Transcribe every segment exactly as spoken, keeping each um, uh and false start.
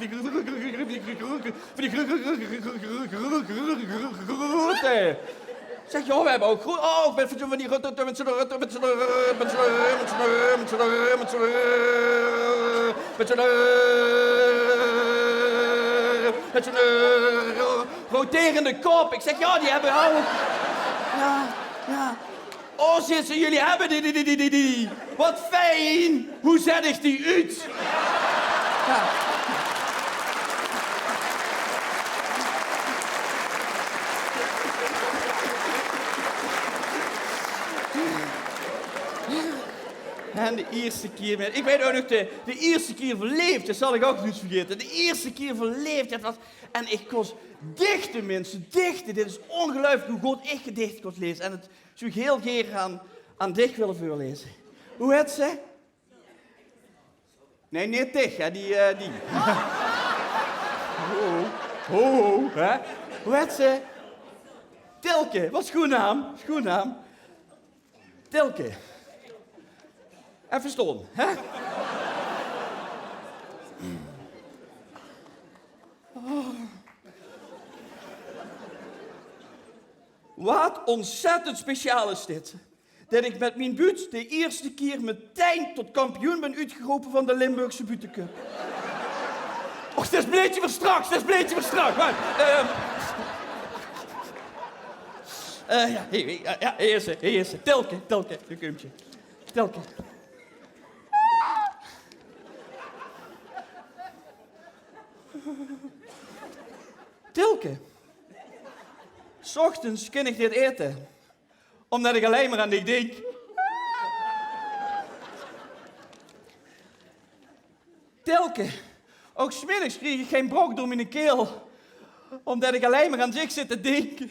die groete. Zeg, ja, we hebben ook groete. Oh, met van die groete, met zo'n, met zo'n, met zo'n, met zo'n, met zo'n, met zo'n, met zo'n, met zo'n, met zo'n, met zo'n, eh, ro-, roterende kop. Ik zeg, ja, die hebben we ook. Ja, ja. Oh, zit ze, jullie hebben die, die, die, die, die, die. Wat fijn. Hoe zet ik die uit? Ja. En de ierste kier, ich weit ouch nog de, de ierste kier verleef, det zal ich ouch noeits vergaete. De ierste kier verleef, det waas, en ich kós dichte, minse, dichte. Dit is óngeluifelik wie good ich gedichte kós laeze. En det zów ich hieël gaer aan, aan dich wille veurlaeze. Wie hèt ze? Nae, neet dich, hè, die, eh, die. Ho, ho, hè? Wie hèt ze? Tilke, waat 'n sjoeën naam, sjoeën naam. Tilke. Effe staon, hè? Oh. Waat ontzettend speciaal is dit. Det ich mit mien buut de ierste kier metein tot kampioen bön oetgerope van de Limburgse buuteköp. Och, det is 'n bleetje verstraks, det is 'n bleetje verstraks. Mer, ehm, eh, jao, hie, jao, jao, hie is ze, hie is ze. Tilke, Tilke, dao kump ze. Tilke. Tilke. 's Ochtends kin ich neet aete, ómdet ich allein mer aan dich dink. Tilke, ouch 's middigs krieg ich gein brok door miene kael, ómdet ich allein mer aan dich zit te dinke.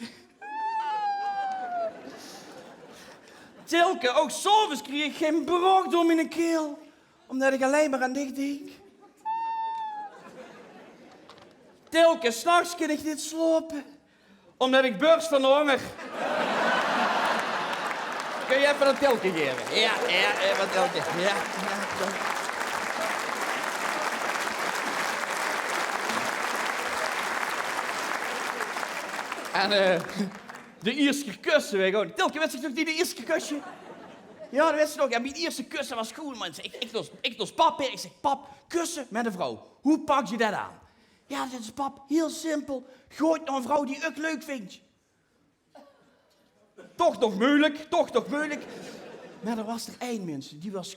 Tilke, ouch 's aoves krieg ich gein brok door miene kael, ómdet ich allein mer aan dich dink. Tilke, 's nachs kin ich neet slaope, ómdet ich börs van de hónger. Kóns se effe ein Tilke gaeve? Jao, jao, effe ein Tilke. Jao, jao, jao. En, eh, de ierste kier kusse, weit ich ouch nog. Tilke, wits se nog die, de ierste kier kusse? Jao, det wits se nog. Jao, mien ierste kusse waas good, man. Ich, ich nao, ich nao pap, hè. Ich zèk: "Pap, kusse mit ein vrouw. Wie paks se det aan?" "Jao," zaet 'r, "pap, hieël simpel. Gaot nao ein vrouw die uch leuk vindj." Toch nog meujelik, toch nog meujelik. Mer d'r waas d'r ein, minse, die waas,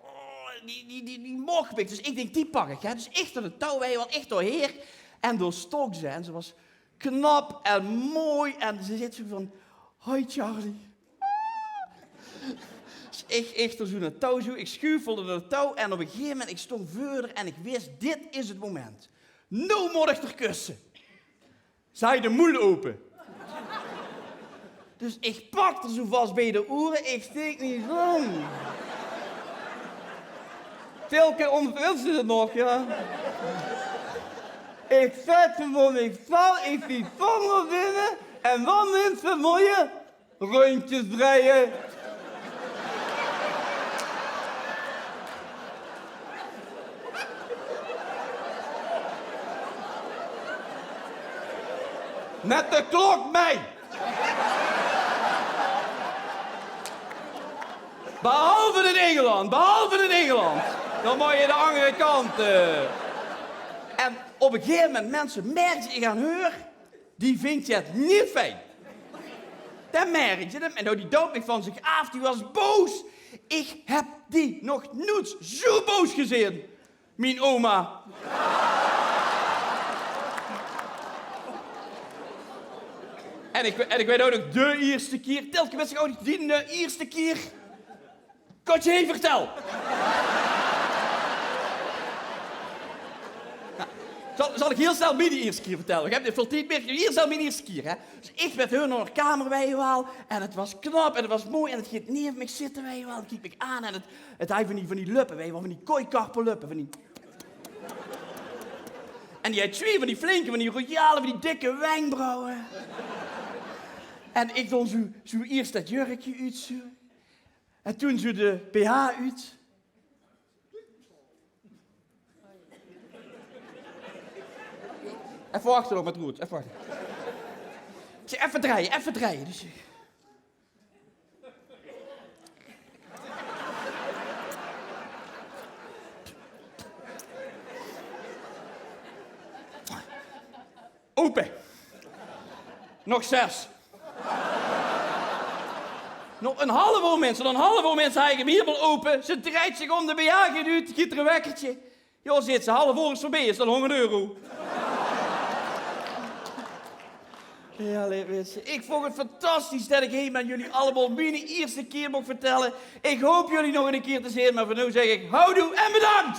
oh, die, die, die, die moch ich. Dus ich dink, die pak ich, hè. Dus ich nao de touw, weit se waal, ich dao haer. En dao stóng ze. En ze waas knap en mooi. En ze zaet zoe van: "Hoi, Charlie." Dus ich, ich d'r zoe nao de touw, zoe, ich sjuufelde nao de touw en op ein gegaeve moment, ich stóng veur häör en ich wis, dit is 't moment. Noe mót ich häör kusse. Ze haaj de moel ope. Dus ich pak häör zoe vas bie de oere, ich steek mien zóng. Tilke, ónthèls se 't nog, jao? Ich zèt 'm van, ich val, ich die zóng nao binne en dan, minse, mót se rundjes drejje. Mit de klok mei. Behalve in Engeland, behalve in Engeland. Dan mót se de anger kant, eh. En op ein gegaeve moment, minse, merkde ich aan häör, die vindj 't neet fijn. Det merkde ich. En noe, die doot mich van zich aaf, die waas boos. Ich höb die nog noeits zoe boos gezeen. Mien oma. En ich, en ich weit ouch nog de ierste kier. Tilke, wits se ouch nog die, eh, ierste kier? Kóns se 't vertèlle? Noe, zal, zal ich hieël snel mien ierste kier vertèlle? Ich höb neet väöl tied mieër. Hieël snel mien ierste kier, hè. Dus ich mit häör nao de kamer, weit se waal. En 't waas knap en 't waas mooi. En 't geit neve mich zitte, weit se waal. 't Kiek mich aan en 't, 't haaj van die, van die löppe, weit se waal, van die kooikarpelöppe, van die. En die haaj twie van die flinke, van die royale, van die dikke wenkbrauwe. En ich doon zoe, zoe iers det jurkje oet, zoe. En toen zoe de B H oet. Effe wachte nog, Matroos, effe wachte. Ich zèk: "Effe drejje, effe drejje." Dus ich Ope. Nog zes. Nog ein half oor, minse, nog ein half oor, minse, haaj ich 'm hielemaol ope. Ze drejt zich óm, de B H geit oet, giet d'r ein wekkertje. Jao, zaet ze, half oor is veurbie, is det hóngerd euro. Ja, leef minse, ik vond het fantastisch det ik hie met jullie allemaol miene ierste kier mocht vertelle. Ik hoop jullie nog een kier te zeen, maar veur noe zeg ik houdoe en bedankt!